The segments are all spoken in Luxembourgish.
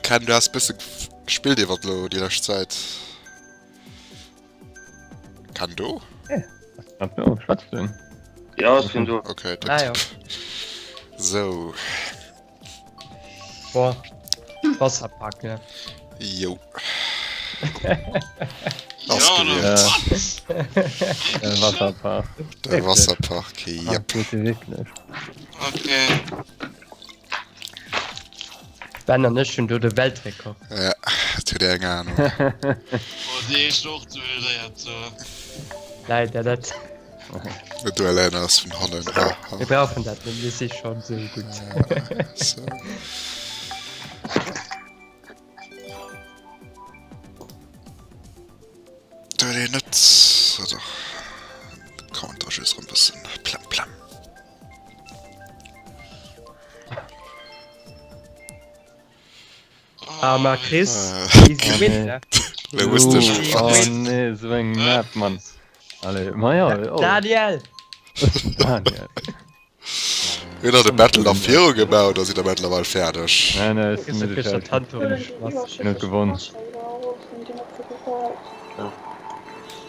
Ken, du has bësse gespillt iwwert lo déi lescht Zäit. Ken do? Schwätzt du? Ja, ech sinn do. Okay, Ah, ja. Sou. Boah. Wasserpark, ne? Jo. Ja, Ass Ja. Äh, Wasserpark. De Wasserpark, Ah, yep. geht wirklich. Okay. Ben an ech hunn do de Weltrekord. Ja, dat huet eng Ahnung. Oh, déi éischt och duelléiert so. Leider dat. De Duelléieren ass vun hannen. Ha, ha. Mir brauchen dat net, mir si schonn sou gutt. So. Do huet een net. Ah, dach. Counter just erëm bëssen. Plam, plam. Ah, ma Chris, Äh, easy win, ne? Lo muss dech Oh nee, so eng Map, Mann. Allez, ma ja, oh. Daniel! Daniel. Huet der de Battle nach viru gebaut oder sidd der mëttlerweil fäerdeg? Nee, nee, ech Chris sinn huet net gëschter fäerdeg. d'Handduch ëmgeschmass. Hien huet gewonnen.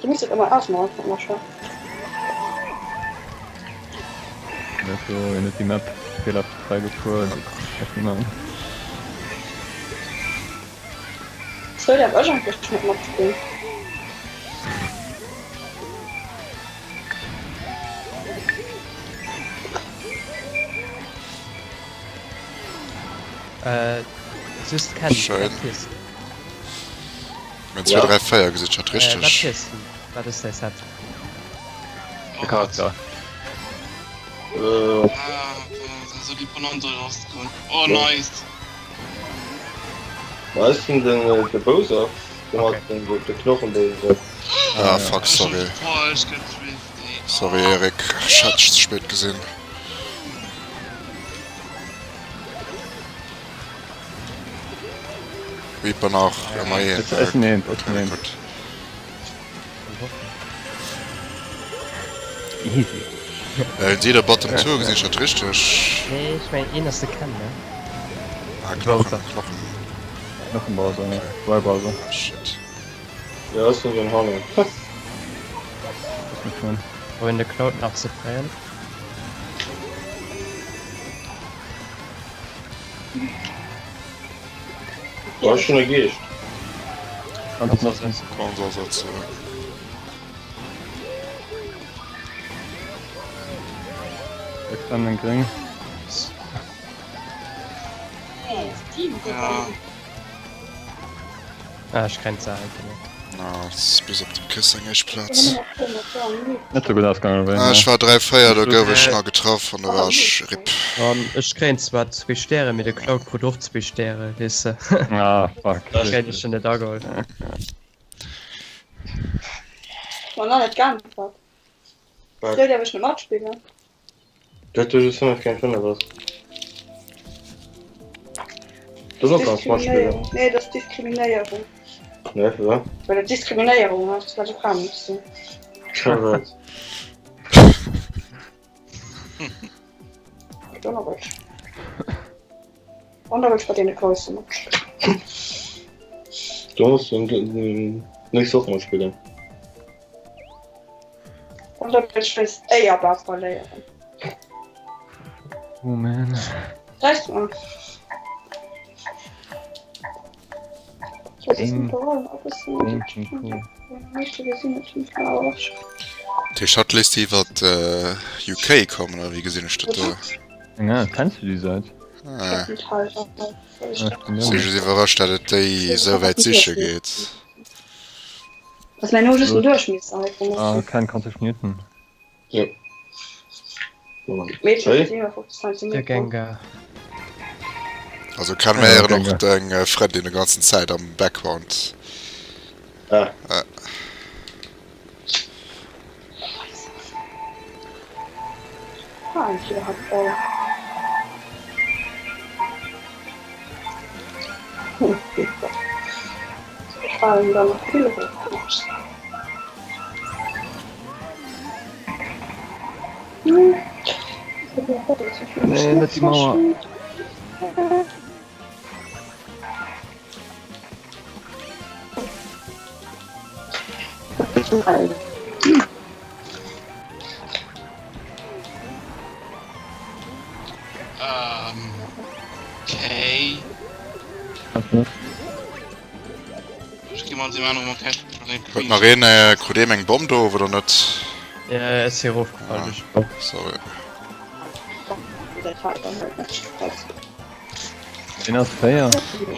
Du muss et ëmmer ausmaachen, Mascha. Net so, hien huet déi Map relativ frei gefuer. Echt net machen. Sou därf ech eigentlech net matspillen. Äh, just Ken, Schön. wat fiers du? Mein 2, 3, 4 gesinn ech dat Äh, wat richteg? fiers du? Wat ass däi Set? De Charakter. Äh, Ah, so die Bonanza rausgekommen. Oh, nice. Was ist denn den, de Bowser? De Okay. mat den, de Knochenbowser. Ah, fuck, sorry. Falsch gedrift, ey. Sorry, Erik. Ech hat dech ze spéit gesinn. Reaper nach ëmmer een. Ech sinn een, ech sinn een. Gutt. Easy. Äh, si der Bottom 2 gesinn ech dat richteg? Nee, ech mengen een ass de Ken, ne? Ah, Knochen, Knochen. Knochenbowser, ne? Dry Bowser. Ah, shit. Ja, ech sinn den hannen. Das muss man. Probieren de Cloud nach ze kréien. Da ass schon e Geescht. Kannst du noch Kannst ersetzen. Extra den Gring. Ja. Ah, ech kréien d'Saach einfach net. Na, ass bis op dem Chris seng éischt Plaz. Net sou gutt ausgaangen wéi Ah, ech war 3, 4, do gouf ech nach getraff an do war ech RIP. An ech kréien zwar zwee Stäre, mee de Cloud krut och zwee Stäre, weess de. Ah, fuck. Kréien ech en net ageholl. Ma nach net geäntwert. Wat? Sou däerf ech net matspillen. Dat du just 5 géint 5 ass. Du soll ganz matspillen. Nee, dat ass Diskriminéierung. Nee, fir wat? Well dat Diskriminéierung ass, well ech e Fra muss sinn. Fir wat? Donnerwësch. Donnerwësch bei deene Grousse matspillen. Du muss nächst Woch matspillen. An da wëll ech wéinst éierbar verléieren. Oh man. Reicht mal. Ich weiß es nicht, warum, ob es so Tisch hat léisst iwwer UK kommen oder wéi gesinn ech dat do? Ja, kennst du déi Säit? Ah. Si just iwwerrascht, dat et déi esou wäit siche geet. Ass mäin Numm just en Duerchmiesser hei vum Ah, kein kann sech muten. Jo. Meter Hey. 57 De Zentimeter. Gengar. Also kann mir héieren och deng Frëndin de ganzen Zäit am Background. Ah. Ah. Ah, eng Kéier hat oh. Fallen da nach vill Nee, net déi Mauer. Ähm, okay. Ech gi mat deem anere mol keng Huet nach een, äh, krut een eng Bomm do oder net? Ja, ech si erofgefall Ah, duerch. sorry. Deen ass 4.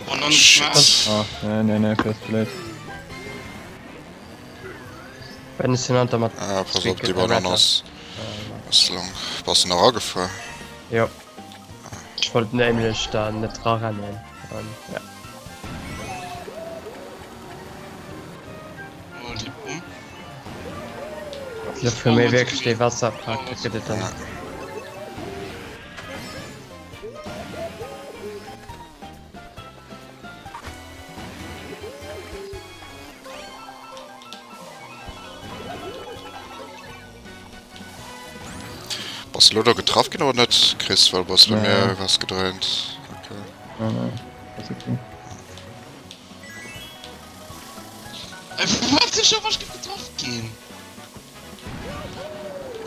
Bananne Shit. Smash. Ah, nee, nee, nee, okay, ass ze late. Wenn es hin mat Ah, pass op, déi Banann ass, ass lang. Bass de nach agefuer? Jo. Ech wollt nämlech da net dra rennen. An, ja. Oh, déi Bomm. Jo, fir méi wierklech dee Wasserpark, da gëtt et dann. Bass de lo do getraff ginn oder net, Chris? Well bass bei Nee. mir was gedréint. Okay. Nee, nee, ass okay. Ey, wat? Ech hoff, ech géif getraff ginn.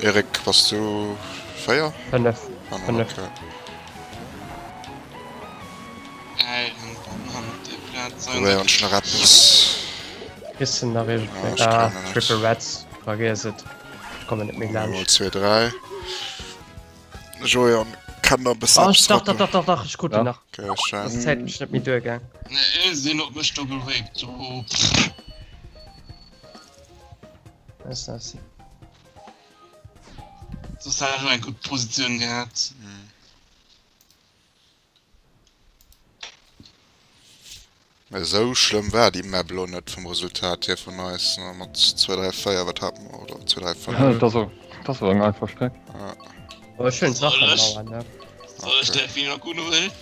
Eric, bass du 4? 5. 5, 5. okay. Ey, dann Bananne op der Plaz. Probéieren ech nach eppes. Kriss de nach Ah, iergendwéi. ech Ah, kennen et. Triple Reds, vergiess et. Ech kommen net méi Mol laanscht. 2, 3. Joé an kann da bëssen Oh, eppes dach, dach, rappen. dach, dach, dach, ech krut en Ja. nach. Okay, Ass schein. d'Zäit mech net méi duergaang. Nee, sinn op mech do bewegt. Oh. Ass das. Soss hat ech eng gutt Positioun gehat. Mä esou schlëmm war déi Map elo net vum Resultat hier vun eis, ne, mat 2, 3, 4, wat hate mer, oder 2, 3, 5. Ja, dat ass och, dat ass och eng einfach Streck. Ja. Oh, ech hunn Soll Sachen ech? Mauer, ne? Soll ech der Fina Kuno huelen?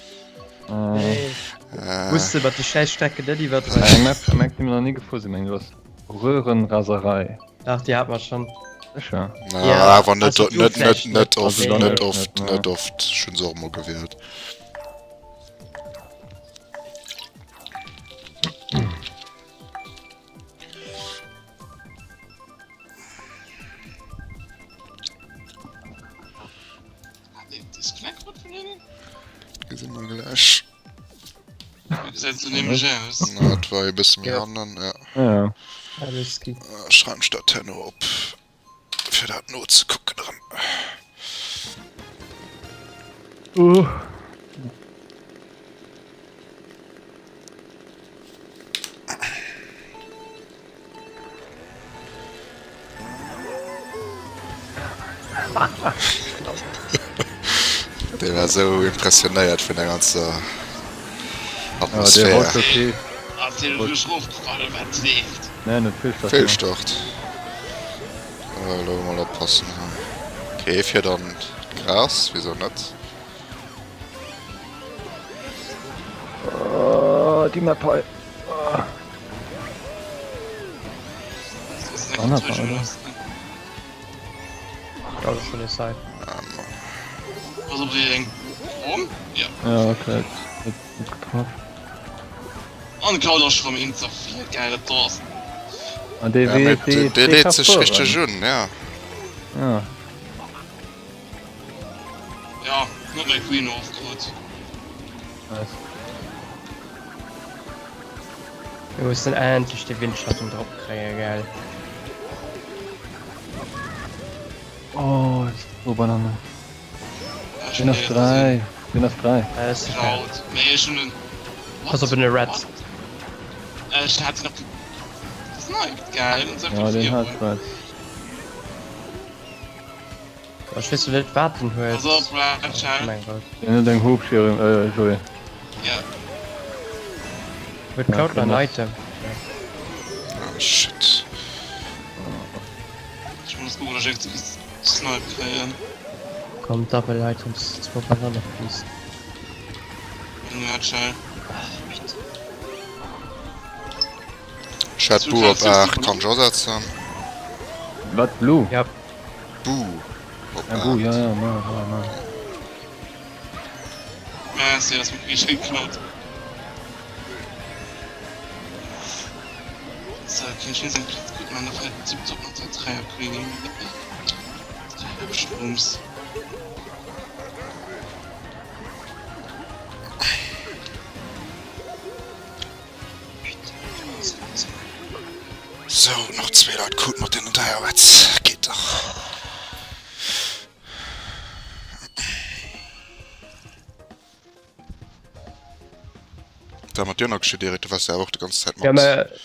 Äh, Nee. Äh, Muss de mat de schäiss Strecken net eng iwwerdreiwen. Map, eng Map, déi mer nach ni gefuer sinn, mengen ech, ass Röhrenraserei. Dach, déi hat mer schonn. Sécher? na, Ja, awer net, also du net, net, vläicht net net, oft, Also dann net net, oft, net, net ne. oft. Ech hunn se och emol gewielt. Gesinn mer gläich. Gesäit sou nämlech aus. Na, et war e bësse méi hannen, ja. Ja. Alles gi. Schreiwen ech dat herno op, fir dat nozekucken erëm. Uh. Dee war sou impressionéiert vun der ganzer Atmosphär. Fehlstart. Elo mol oppassen hei. Okay, fir dann d'Gras, wieso net? Oh, déi Map hei. Ja, okay. Net getraff. An Cloud ass schon een ze vill geil dat do ass. An dee Ja, wee mee dee dee dee leet ka sech richteg fueren. un, ja. Ja. Ja, net méi Queen ofkrut. Nice. Mir mussen endlech de Windschatten drop kréien, gell? Oh, oh Banane. Sinn ass 3. Sinn ass 3. Äh, ist egal. Pass op en Red. Ech hat nach gesniped, geil. Ja, den hat Red. Ech weess net wat den huet. Pass op, Red, schau. Mein Gott. Den huet eng Hubschirm, äh, Joé. Ja. Huet Cloud nach en Item? Ah, shit. Ech muss kucken, dass ech eng Snipe kréien. Komm, Double Items, zwou Banane, please. Ja, schau. Ach, bitte. Ech hat Boo op 8, kann ech asetzen? Wat, Blue? Ja. Boo op Ja, Boo, 8. ja, ja, ma, ma, ma. Merci, ass mir geschenkt Cloud. So, kann ich eng Platz gut man, da fällt tiptop mat der Dreier Queen. Stroms. Sou, nach zwee Leit krut mat deenen 3 Reds. Geet dach. Wat mat dir nach geschitt, Eric? Du waars jo awer och déi ganz Zäit mat. Ja, mä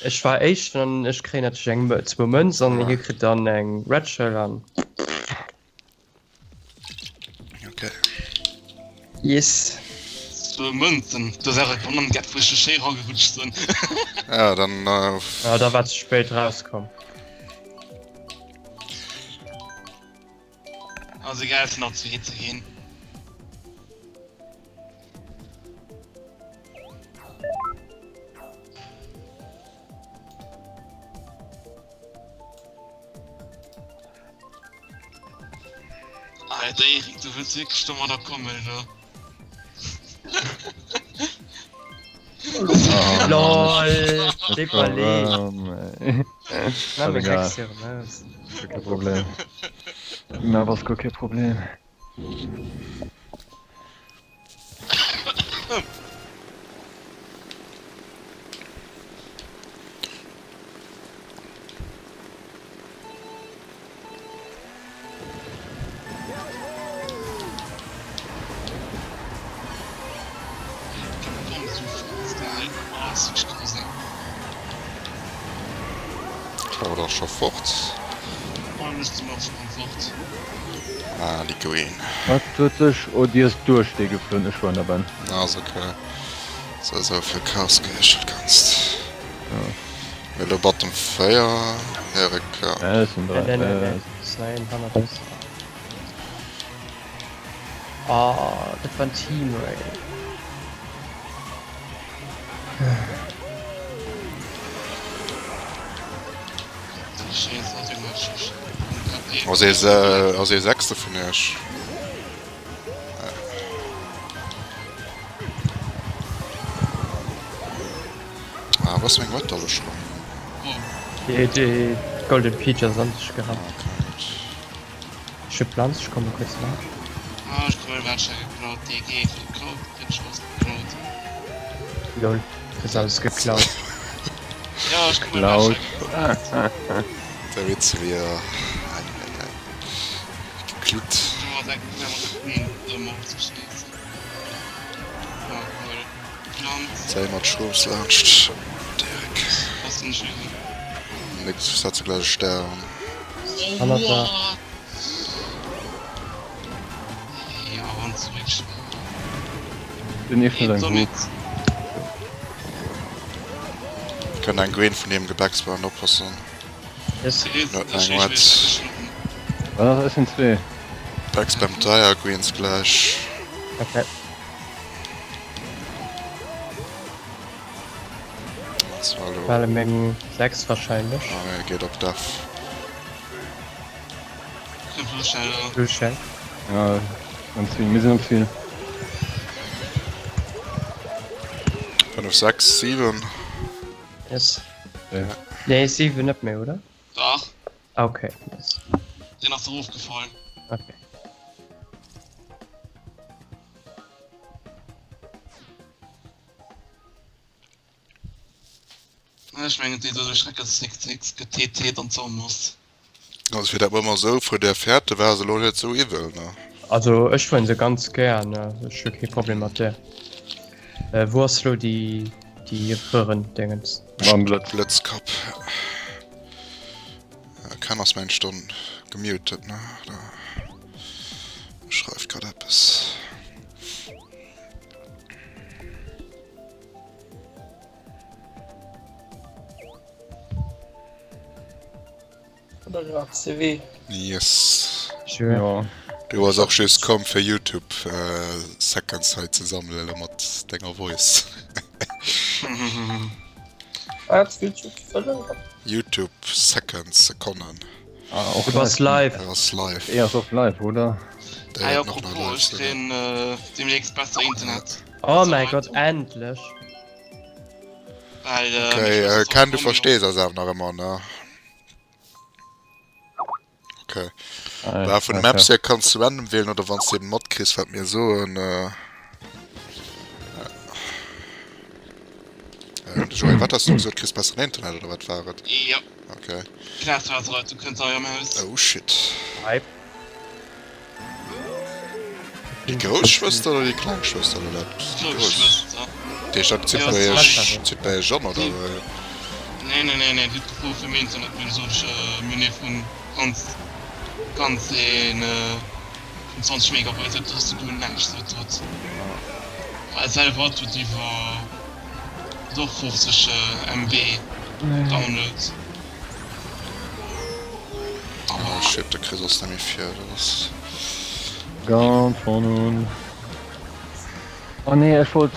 ech war éischten an ech kréien natierlech eng zwou Mënz an hie kritt dann eng Red Shell an. Okay. Yes. Zwou Mënzen, do ass awer d'Banann gett wou ech scho schéi ragerutscht sinn. Ja, dann. Äh, Ja, da war ze spéit rauskomm. Ass egal, fir nach zu hit ze ginn. Alter Erik, du wëlls wierklech domadder kommen, elo? LOL, Dépalé. Na, mir Egal. kréchs jo erëm aus. Kein Problem. Na, was gar kein Problem. Cloud ass scho fort. Ah, déi Green. Wat huet sech oh dir ass duerch dee geflunn ech war der Ben. Ass ok. Sou sou vill Chaos geheescht dat Ganzt. Mee elo Bottom 4, Erik, ja. Ja, ech sinn Nee, dran. nee, nee, nee. Ass nach een hannert eis. Oh, dat war en Team Raid. Ass ee, ass ee Sechste vun iech? Ah, was meng Wett alle schon? Déi, déi Golden Peach ass an sech gerannt. Ah, okay, gut. Ech hu Planz, ech komme kuerz laanscht. Ah, ech krut Wäsche geklaut, DG geklaut, Pitch ass geklaut. Lol, du hues alles geklaut. Ja, ech krut Geklaut. Wäsche geklaut. Der Witz wier... Ei, ei, ei. Geklutt. Zéi mat Schrooms laanscht, Derek. Nix, setze gläich e Stär an. Hannert der. Den Eefel eng Hoop. Kënnt eng Green vun deem Gebäcksbauern oppassen. Yes. Eng Red. Ah, es sind zwee. Backspam Dire Greens gläich. Okay. Hallo. Meng 6 wahrscheinlech. Ah, er geht op Def. Blue Shell. Ja, am Ziel. Wir sind am Ziel. 5, 6, 7. Yes. Ja. Nee, 7 net méi, oder? Dach. Ah, okay. Yes. Den ass erofgefall. Okay. Ech mengen déi do Schreck ass 6 GTT dann zo muss. Also fir dat ëmmer sou vun der Fäerte war se lo net sou iwwel ne. Also ech fueren se ganz gär ne, ech hu kee Problem mat där. Äh, wou ass lo déi déi Röhrendingens? Mam Blëtz. Blëtzkapp. Ken ass meng Stonn gemutet ne oder schreift grad eppes. Oder CW. Yes. Sure. Ja. Du bass och just komm fir Youtube Seconds hei ze sammelen elo mat denger Voice. Wat? Youtube fëllen? Youtube Seconds, Sekonnen. Ah, och Du bass live. Dat ass live. Eh ass och live, oder? Der Ah ja, huet nach net apropos, live ech sinn. kréien äh, demnächst besser Internet. Oh mäi Gott, endlech! Well, äh, Okay, meng äh, Schwëster Ken, du ass verstees eis awer nach ëmmer, ne? Okay. Ah, Bah, vun de okay. Maps hier kanns du random wählen oder wann s du eben matkriss, wat mir soen. Äh, äh, Joé, wat has du gesot? Kriss besseren Internet oder wat war et? Ja, Okay. Glasfaserleitung kënnt hei am Haus. Oh shit. Hype. Déi grouss Schwëster oder déi kleng Schwëster oder dat? Déi Grouss grouss. Schwëster. Dat heescht, dat zitt Ja, bei das iech, zitt bei iech an, oder Die- wéi? Nee, nee, nee, nee, déi huet gefrot fir méi Internet, mee du sot ech, äh, mir hunn ee vun ganz, ganz een, äh, vun 20 Megabyte, dat ass du näischt, sot hatt. Well selwer hatt huet iwwer, huet och 50 MB Download. Oh shit, de Chris ass nemmi vir, dat ass. Ganz von un. Oh nee, ech wollt.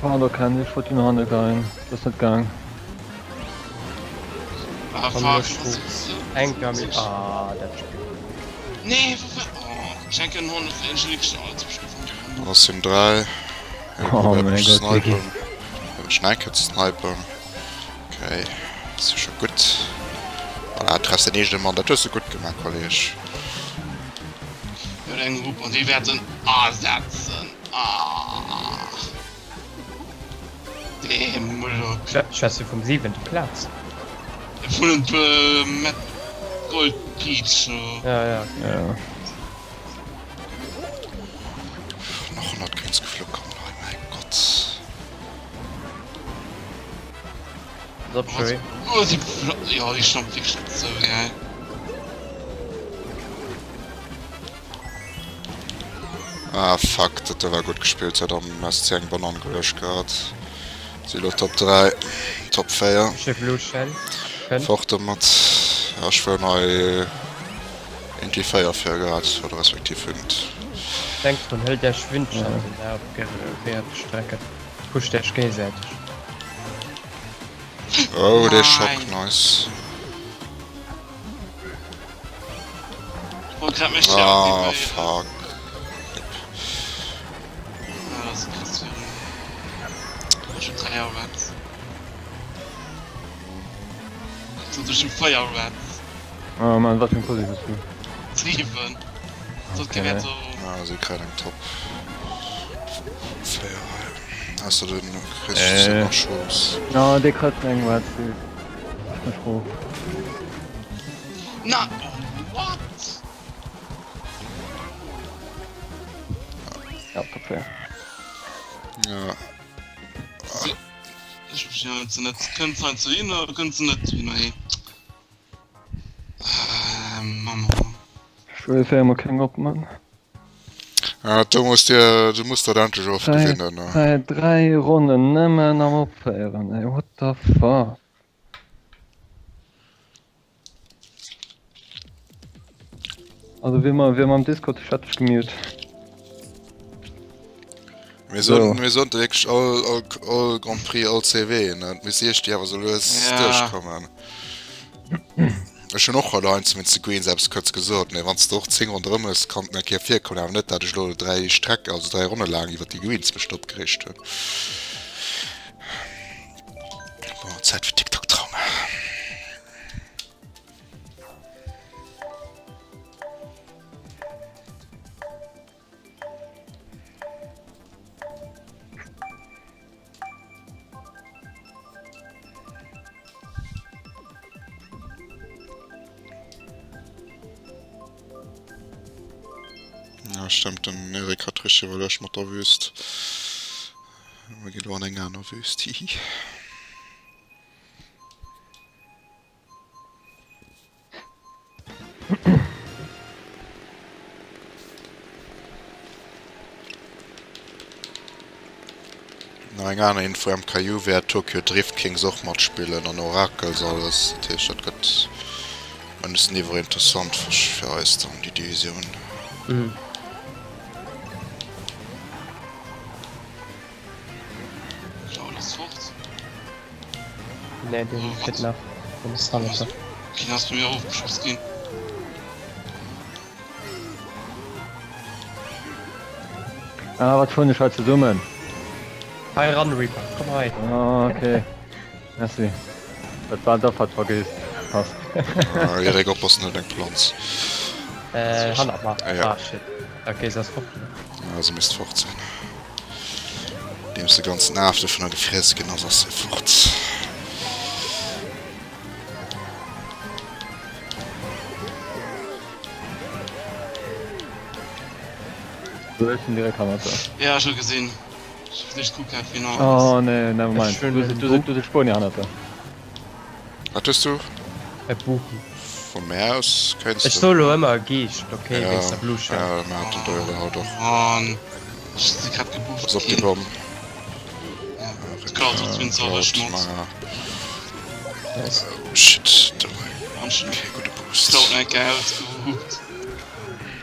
Pardon Ken, ech wollt déi no hanne geien. Dat ass net gaang. Ah Komm, fuck, ech was ruf enker méi. Ah, dat Spill. Nee, wou war. Oh, ech enken 100 Angelique Dann ass him 3. Oh mein Gott, snipen. Schneiker ze snipen. Okay, ass jo scho gutt. Voilà, treffs den eegene Mann, dat hues de gutt gemaach, Kolleg. Huet eng Grupp an déi wäerten ersetzen. Ah. Dee Moloch. Schwätzt du vum siwente Plaz? Vun den Met Gold Peach. Ja, ja. Ja. Nach 100 Coins geflou kommen hei, mäi Gott. Pass op, Joey. Oh, déi Fla jo, déi schnappt wierklech net zou, gell. Ah fuck, dat do war gutt gespillt, huet am SC eng Banann geluecht gehat. Si elo Top 3, Top 4. Chef Lou Shell kënnt. Fort domat. Ja, ech wou nei iergendwéi 4 vir gehat, oder respektiv hunn. Denkt drun, hëlt äech Windschatten da op Gewäertstrecken. Pusht äech géisäiteg. Oh, dee Schock, nice. Wollt grad mech Ah, fuck. Oh man, wat fir eng Posi hues du? 7. Okay. Ah, si kréien eng Top 4 hei. Ausser den Chris Äh. nach Chance. No, dee kritt eng Red Suit. Ech mech froh. Na, what? Ja, Top 4. Ja. Ech verstinn het net. Kënnt se zu hin oder kënnt se net zu hin? Hey. Äh, Mamma. Ech wëll fir emol keng op, Mann. Ja, du musst dir, du musst dat endlech ofgewinnen. Ne? Dräi, dräi Ronnen nëmmen am Opféieren, ey, what the fuck? Also wie ma, wie mam Discord, ech hat dech gemute. Mir sollten, mir sollten wirklich all, all, all Grand Prix, all CW, ne? Mir siech déi awer so lues Ja. duerchkommen. Ech hunn och haut eins wéinst de Greens eppes kuerz gesot, mee wann s de och 10 ronderëm hues, kann et eng Kéier virkommen, awer net, dat ech elo 3 Streck, also 3 Ronne laang iwwer déi Greens mech do opgereegt hunn. Bon, Zäit fir TikTok-Trauma. Ja, stimmt, den Erik hat richtig iwwerluecht mat der Wüst. Mir ginn elo an eng aner Wüst, hihi. Nach eng aner Info, MKU wäert Tokyo Drift Kings och matspillen an Oracles alles. Dat heescht dat gëtt mindestens iwwer interessant fir eis dann déi Divisioun. Cloud ass fort. Nee, deen kritt nach. Deen ass hannert der. Deen ass bei mir ofgeschoss ginn. Ah, wat fueren ech hei zesummen? Hei ran, Reaper, komm hei. Ah, okay. Merci. Dat war dat wat vergeess has. Ah, Erik, oppassen, net eng Planz. Äh, hannert mer. Ja. Ah, shit. Okay, se ass fort. Ja, se misst fort sinn. Deems de ganzen Af dovunner gefriess ginn ass, ass se fort. Du ech sinn direkt hannert der. Ja, ech hu gesinn. Ech hu nicht kuckt, wien ass. Oh nee, never mind. Du si, du si, du si Spuenier hannert der. Wat hues du? E Buchen. Vu mär aus kéints Ech de. soe lo ëmmer Geescht, okay, Ja, wéinst der Blue Shell. ja, mir haten der jo haut och. Mann, ech si grad gebufft Pass op déi ginn. Bomm. Ja, d'Cloud huet wéinst Cloud, Erwëschmod. ma. Nice. Oh shit, do war Mann, schon kee gudde Boost. Cloud eng Kéier ausgehupt.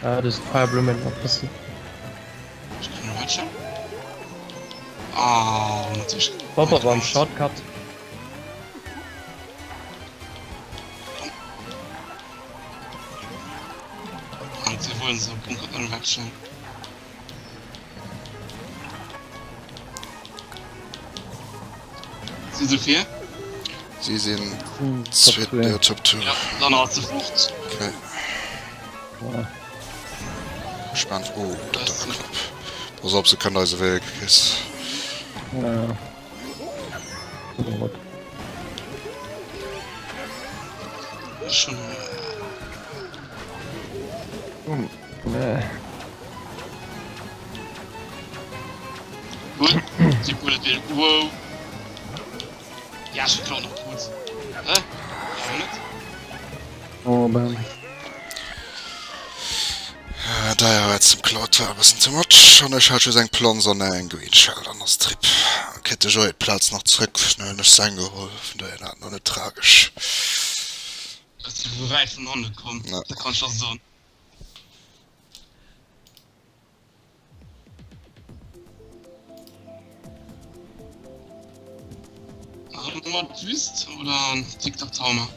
Ah, do si Feierblummen, oppassen. Ech kann nur Headshot. Oh, natürlich. Bobber beim Shortcut. Und sie wollen so Bunker dann wechseln. Sie sind vier? Sie sinn zweet, ja, Top 2. Ja, dann ass se fort. Okay. Ja. Gespannt. Oh, dat war knapp. Pass op, se kënnt eise Wee, Chris. Ja, ja. Oh Gott. Schon. Nee. Gut, die Bullet will. Wow. Ja, ech klauen nach gutt. Hä? Warum net? Oh, bam. Äh, Deier war zum Cloud war e bëssen too much. An ech hat just eng Plons an eng Green Shell an ass Trip. Kritt de Joé d'Plaz nach zrëck, dann hunn ech s'eng geholl. Vun dohier dat no net tragesch. Ech si vu wäit vun hanne komm, dat kann ech der soen. Mat Wüst oder Tic-Tac-Toe?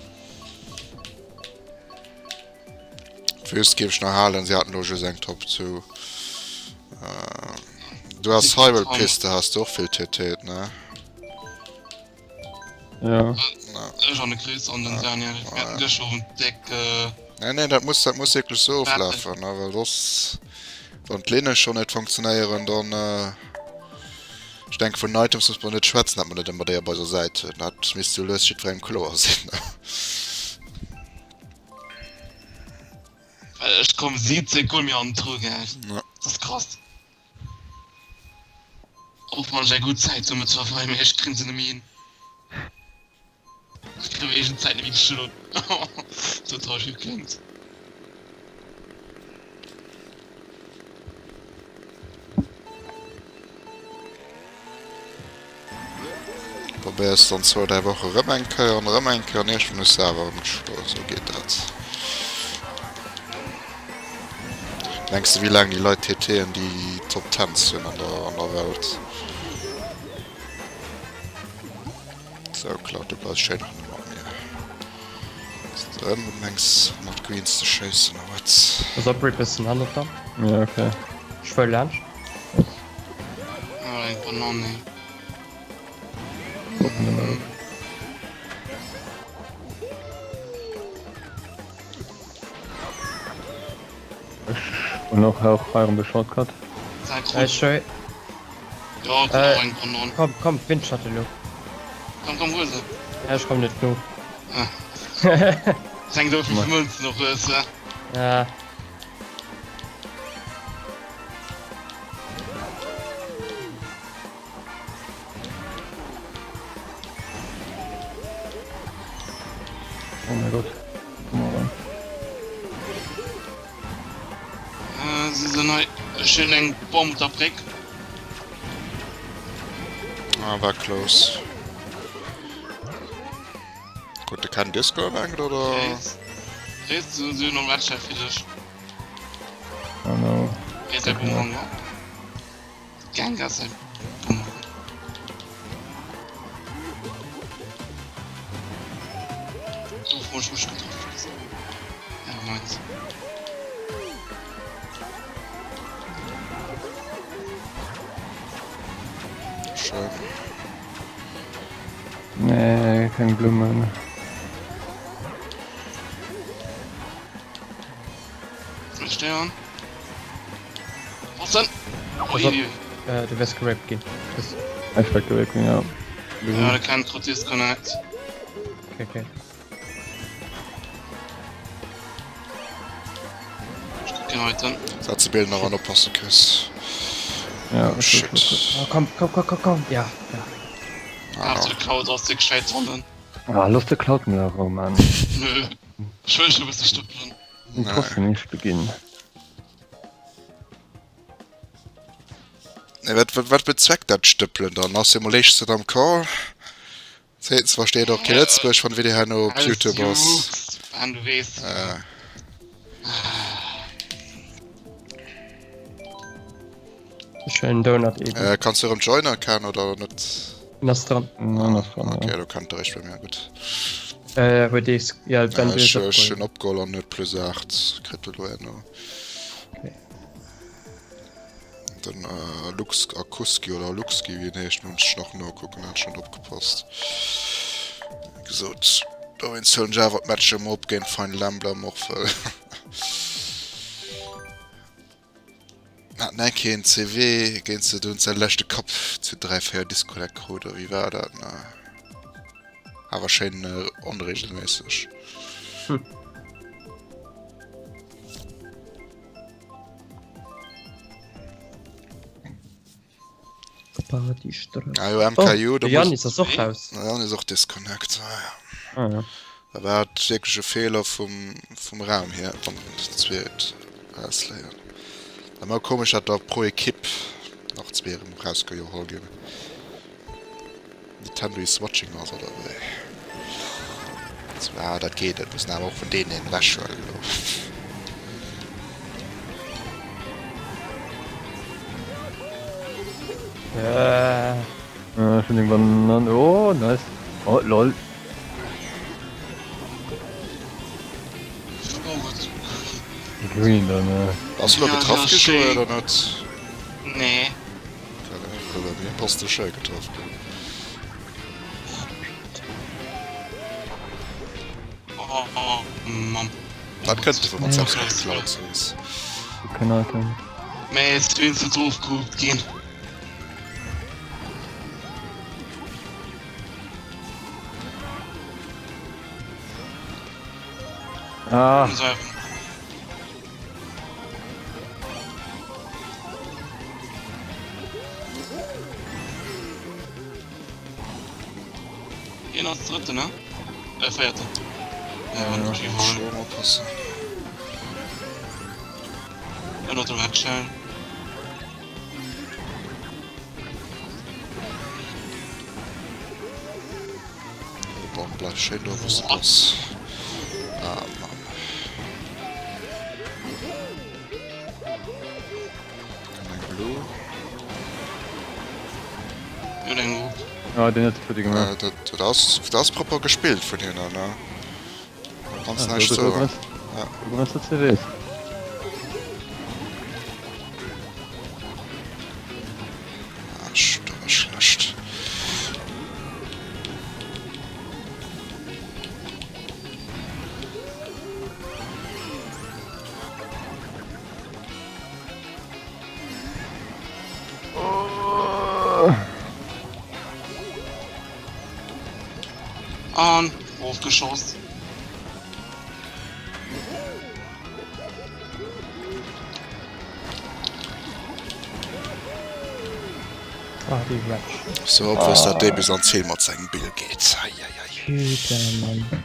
Wüst géif ech nach halen, si haten do just eng Top 2. Du has Hyrule Piste, has de och vill TT, ne? Ja. Ech an de Chris an den Daniel wäerten gëschter Owend déck. Nee, nee, dat muss, dat muss wierklech sou oflafen, ne, well soss, wann d'Linne schonn net funktionéieren, dann, ech denke vun den Items muss mer net schwätzen, dat mer net ëmmer déi op eiser Säit hunn, dat misst sou lues jiddwerengem kloer sinn. Well ech komm 17 Goal méi an den Trou, gell, dat ass krass. Och wann ech eng gutt Zäit hu mëttlerweil, mee ech kréien se net méi hin. Ech kréien meng eegen Zäit net méi geschloen. Sou traureg wéi et kléngt. Probéiers dann zwou, dräi Woche rëm eng Kéier an erëm eng Kéier an iergendwann hues de awer erëm geschloen. Sou geet dat. Mengs de wéi laang déi Leit TTen déi Top Tens hunn an der an der Welt? Sou Cloud, du bleifs schéin hanne mat mir. Ass de erëm umengs mat Greens ze schéissen a wat? Pass op, Rip, ech sinn hannert der. Ja, okay. Ech fuer laanscht. Ah, eng Banane. Ech hunn och och hei erëm de Shortcut. Äh, schön. Ja, Äh, eng Banan. Komm, komm, Windschatten elo. Komm, komm, hol se. Ja, ech komm net no. Ah. Das hängt auch von Münzen noch, weißt du. Ja. Oh mein Gott. Komm mal rein. Äh, sie sind neu. Schön eng Bomb unter Brick. Ah, war close. Huet de Ken Disco erwängt oder? Chris, du si noch Red Chef fir dech. Oh no. Chris, säi Boomerang war. Gengar säi Boomerang. Do hu ech mech getraff. Ja, meins. Schön. Nee, keng Blummen. Äh, du wärst geraped ginn. Ech wär geraped ginn, ja. Ja, der kann krut disconnect. Okay, okay. Setze Bild nach an oppassen Chris. Ja, oh, shit. Oh, komm, komm, komm, komm, komm. Ja, ja. Ah, ah. Cloud aus der gescheit Tonnen. Ah, lass de Cloud mir ro, Mann. Nö. Ich will schon ein bisschen stüppeln. Und trotzdem nicht beginnen. Nee, wat, wat, wat bezweckt dat Stëppelen dann? Ass emol éischtens am Call. Zweetens versteet och kee Lëtzebuergesch wann de Video herno op Youtube ass. Ech huelen en Donut eben. Äh, kanns du erëm joinen Ken oder net? En ass dran. En ass dran, Okay, do kennt eréischt bei mir, gutt. Äh, huet ee, ja, Ben, du hues Ech opgeholl. hunn opgeholl an huet plus 8 kritt elo herno. Okay. Den Lux Akuski oder Luxki wéi en heescht muss ech nach nokucken, hat ech net opgepasst. Wéi gesot, dowéinst huelen ech awer d'Matcher emol op géint Final Emblem och well haten eng Kéier en CW géint se, do hunn se leschte Kapp zu 3, 4 Disconnect krut oder wéi war dat ne? Awer schéin onregelméisseg. Hm. Ah jo, MKU, oh, de Janis ass och raus. Den Janis och disconnect. Ah, ja. Ah, ja. Da war et wierklech e Feeler vum, vum Raum hier, wann zweet ausléien. Ëmmer komesch, dat da pro Ekipp nach zwee erëm rausgeholl ginn. Nintendo is watching us oder wéi? Ah, dat geet net, mussen awer och vun deenen een ewechhuelen elo. Äh. Äh, schon irgendwann an. Oh, nice. Oh, lol. Green dann, ne? Ass lo getraff gi Joé oder net? Nee. Bass de schéi getraff ginn. Dat kënnt dovun, wann s de geklaut hues. Kein Item. Mee et sinn ze doof groupt ginn. Ah. Hien ass drëtten, ne? Äh, véierten. Ja, wann ich Schon oppassen. Ënner der Red Shell. Bon, bleif schéin do wou s de bass. Ah Mann. Kann eng Blue. Huet eng Roop. Ah, den huet fertig gemaach. Äh, dat, dat ass, dat ass propper gespillt vun hinnen, ne? Kannst Ah, näischt du, du, soen. gewinnst, Ja. du gewinnst de CWs. Ah, sch, dat war schlecht. An ofgeschoss. Ah, déi Wretch. So, obwuel dat dee bis an d'Ziel mat sengem Bill geet. Ei, ei, ei. Putain, Mann.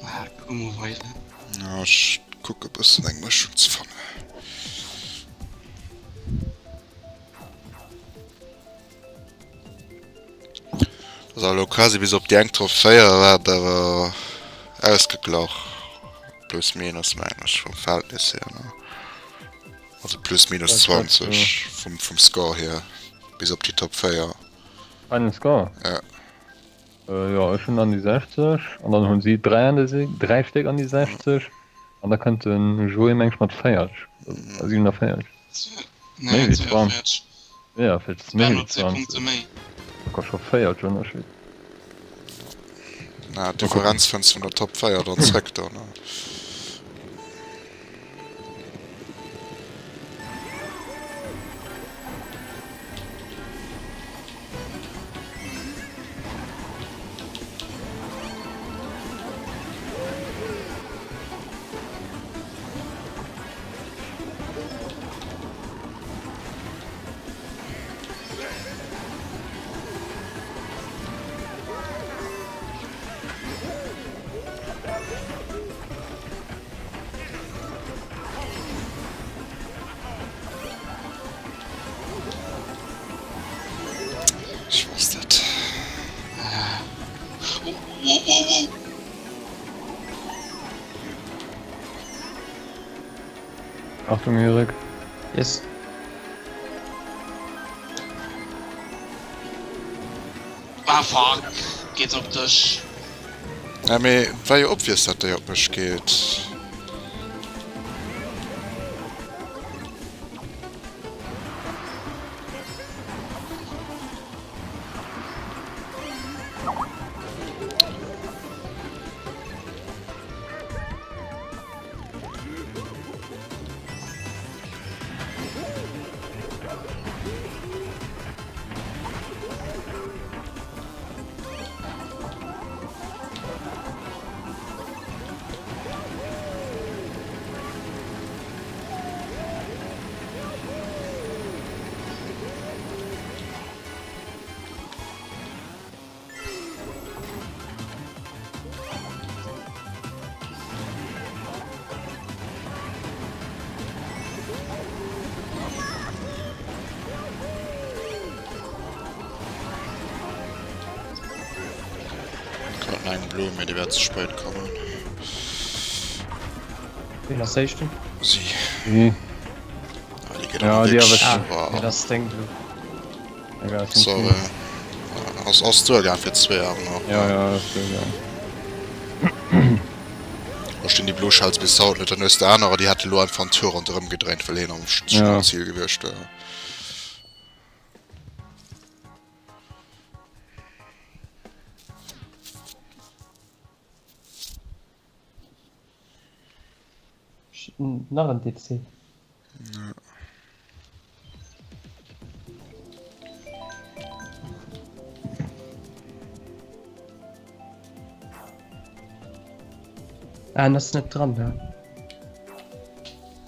Ah, kucke mol weider. Ja, ech kucke bëssen eng Mëschung ze fannen. Ass awer elo quasi bis op déi eng Trophäe war et awer ausgeglach. Plus minus mengen ech vum Verhältnis hier ne. Also plus minus 20 vum, vum Score hier bis op déi Top 4. Final Score? Ja. Äh, jo, ech hunn an déi 60 an dann hunn si 3 an déi, 3 Stéck an déi 60 an da kënnt den Joé meng ech mat 40, 47. Nee, Méi wéi 20. 42. Ja, vläicht ass méi Ben wéi huet 10 Punkte 20. méi. Sogar scho 40 Ënnerscheed. Na, d'Differenz fënns vun der Top 4 dann zréck do, ne? Ech wosst et. Oh, oh, oh, oh. Achtung Erik. Yes. Ah fuck, geet op dech. Ja mee et war jo obvious dat déi op mech geet. Hat nach eng Blumm, mee déi wäert ze spéit kommen. Ween ass éischten? Si. Si. Ah, déi geet Ja, awer déi wierklech. erwëscht. Ah, Wow. dat ass deng Blumm. Egal, ass Sorry. Ass, ass duergaang fir zwee awer nach. Ja, ja, ass duergaang. Verstinn déi Blue Shells bis haut net. Dann hues de anerer, déi hätte lo einfach en Tour ronderëm gedréint, well heen am Ja. Ziel gewiescht wär. Nach en DC. Ja. Ah, en ass net dran, ne?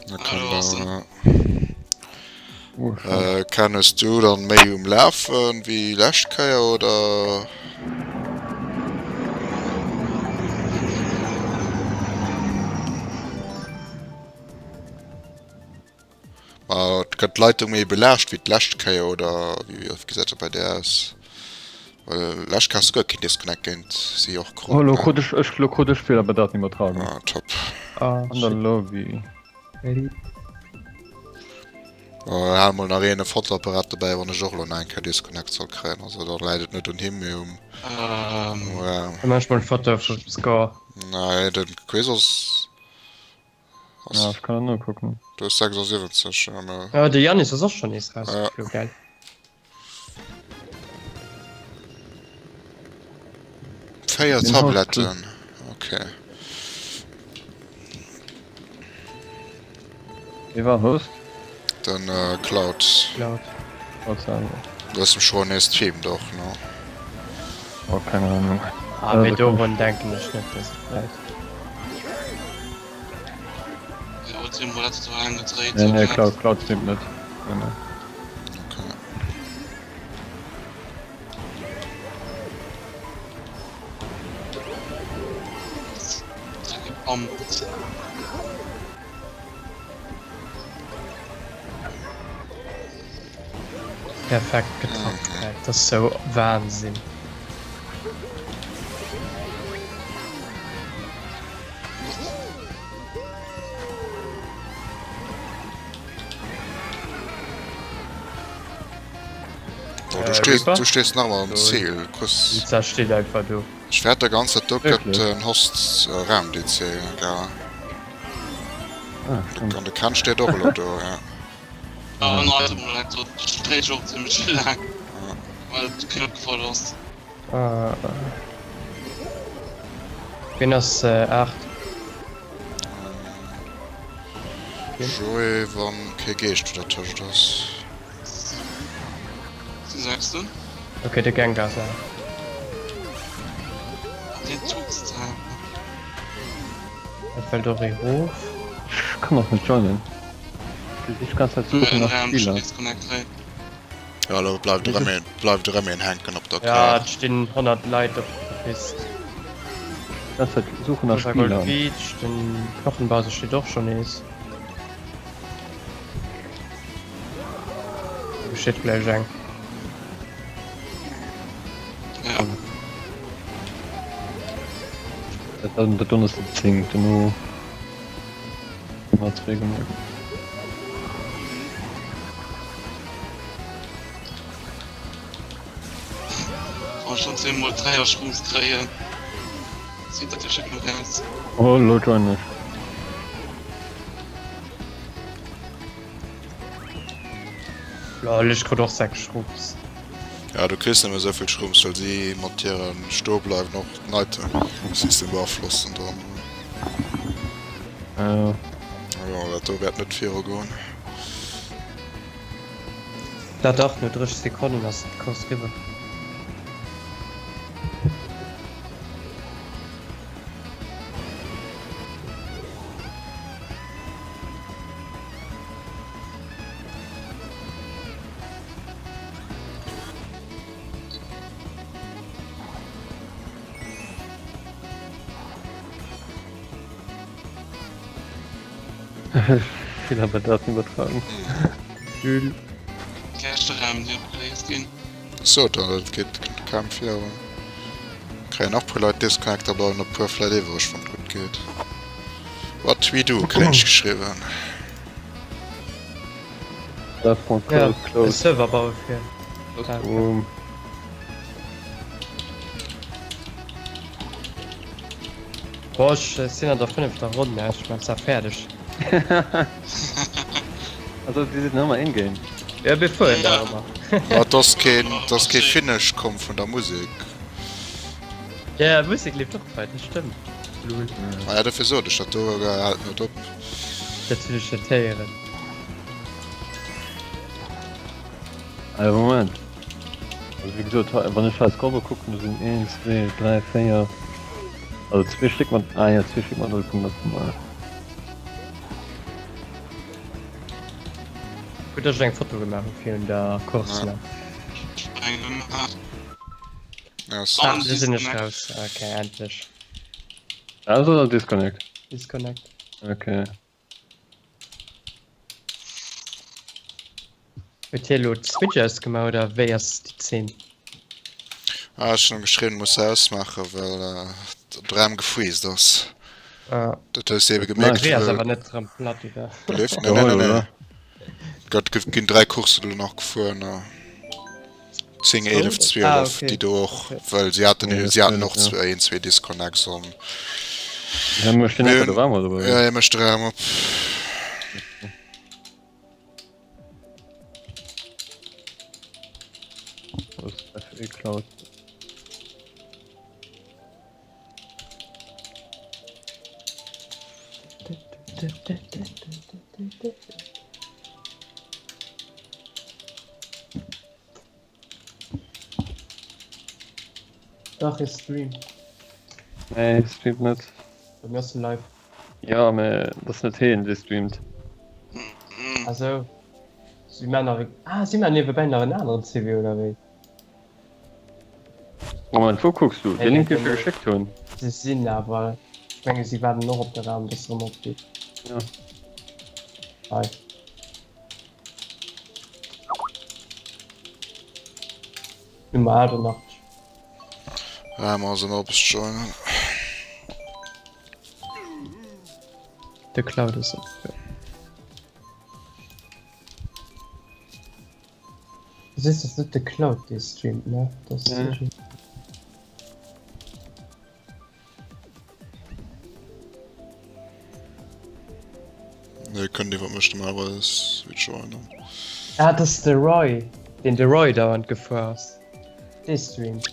Da Ah, kann do ass en. da, Oh, schade. äh, Ken, hues du dann méi um Lafen wéi lescht Kéier oder? Ma gëtt d'Leitung méi belaascht wéi d'lescht Kéier oder wéi gesäit dat bei där aus? Well lescht Kéier has du guer keen Disconnect géint si och Oh, krut, lo ne? krut ech, ech, lo krut ech Feeler bei Datenübertragung. Ah, top. Ah, An der shit. Lobby. Ready? Oh, hal mol nach een e Fotoapparat dobäi, wann ech och elo nach eng Kéier Disconnect soll kréien. Also da läit et net un him, mee um. Ähm. Um, Da mach ech mol eng Foto vum Score. Nee, den Quiz ass. ass. Ja, ech kann et nokucken. Du hues 76, ja, mä. Ah, de Yannis ass och schonn nees Ja. rausgeflu, gell? 4 Den Haus Tabletten, okay. Wie war Host? Den äh, Cloud. Cloud. Cloud selber. Du hast schon nees Team doch, ne? Oh, keine Ahnung. Ah, mee dorun denken ech net, dass et läit. Nee, nee, Cloud, Cloud streamt net. Nee, nee. Okay. Perfekt getraff, geil. Dat ass sou Wahnsinn. Oh, du stees, du stees nach ëmmer am Ziel. Kuss. Pizza steet einfach do. Ech wäert der ganz dat do gëtt en Host Raum DC gell. Ah, stimmt. An de Ken steet och elo do, ja. Ah, an eisem Moment do dréit ech och zimmlech laang, well et keen opgefall ass. Ah. Wien ass 8? Joé, wann kee Geescht do dertëscht ass. Si sechsten. Ok, de Gengar ass 8. Deen tuckst awer. Et fällt och ee rof. Ech kann och net joinen. Ech ganz Zeit suchen nach Spieler. Ja, lo bleift erëm een, bleift erëm een hänken op der Ja, Kaart. et stinn 100 Leit op der Pist. Ganz Zeit suchen nach Rosa Spieler. Gold Beach, den Knochenbase steet och schon nees. Do steet gläich eng. Ja. Dat dat ass den 10. No mat zwee gemaach. Wann ech schon 10 mol 3 Schrumpf kréien, sieht dat jo schick net aus. Oh, lo join ech. Lol, ech krut och 6 Schrupps. Ja, du kriss nëmme esou vill Schrumps, well si mat hire Stoebleiwen och den Item-System beaflossen dann. Ja. Jo, dat do wäert net virugoen. Da dach, no 30 Sekonnen ass d'Course eriwwer. Fehler bei Datenübertragung. Lül. Gäschteraum déi opgeléist ginn. So, dann et geet kaum virun. Kréien nach puer Leit Disconnect, da bleiwen e puer vläit iwwreg, wann et gutt geet. What we do kréien ech geschriwwen. Ja, e Server baue fir. Boah, ech sinn an der fënnefter Ronn, ech man zwar fäerdeg. Also dir sidd nach ëmmer in-game? Ja, mir fueren nach ëmmer. Ma et ass keen, et ass kee Finish komm vun der Musek. Ja, d'Musek leeft och weider, dat stëmmt. Lul. Ah ja, dofir sot ech, dat do hält net op. Dat hunn ech net héieren. Also Moment. Also wéi gesot, wann ech hei Scoreboard kucken, do sinn 1, 2, 3, 4, also zwee Stéck mat, ah jo, zwee Stéck mat 0,0. Gutt, dass ech eng Foto gemaach hu virun der Course nach. Ah, do sinn ech raus. Ok, endlech. Raus oder Disconnect? Disconnect. Ok. Huet hie lo d'Switch ausgemaach oder wéi ass déi Zeen? Ah, ech hunn em geschriwwen, muss se ausmaachen, well de Raum gefreezed ass. Ah. Dat hues de ebe gemierkt. D'Ree ass awer net erëm platt, oder? Belift? Nee, nee, nee, nee. Gëtt, ginn 3 Courssen elo nach gefuer, ne? 10, 11, 12, ah, okay. déi do och, well si haten, Ja, si haten och ja. een, zwee Disconnects an. Ja, mécht den einfach de Raum op, oder? Ja, hie mécht de Raum op. Wo ist FE Cloud? Dach, hie streamt. Nee, hie streamt net. Bei mir ass en live. Ja, mä dat ass net hien, dee streamt. Ah sou. Si man nach e, ah, si man niewebäi nach en aneren CV oder wéi? Moment, wou kucks du? Dee Link, dee ech dir geschéckt hunn? Si sinn awer, ech menge si waarden och op de Raum, dass erëm opgeet. Ja. Hei. Nummer 88. Raum ass en op, ech joinen. De Cloud ass op, jo. Du sees dass net de Cloud dee streamt ne? Das Nee. Nee, kënnt iwwer mech normalerweis rejoinen. Ah, dat ass de Roy, deen de Roy dauernd gefuer ass. Dee streamt.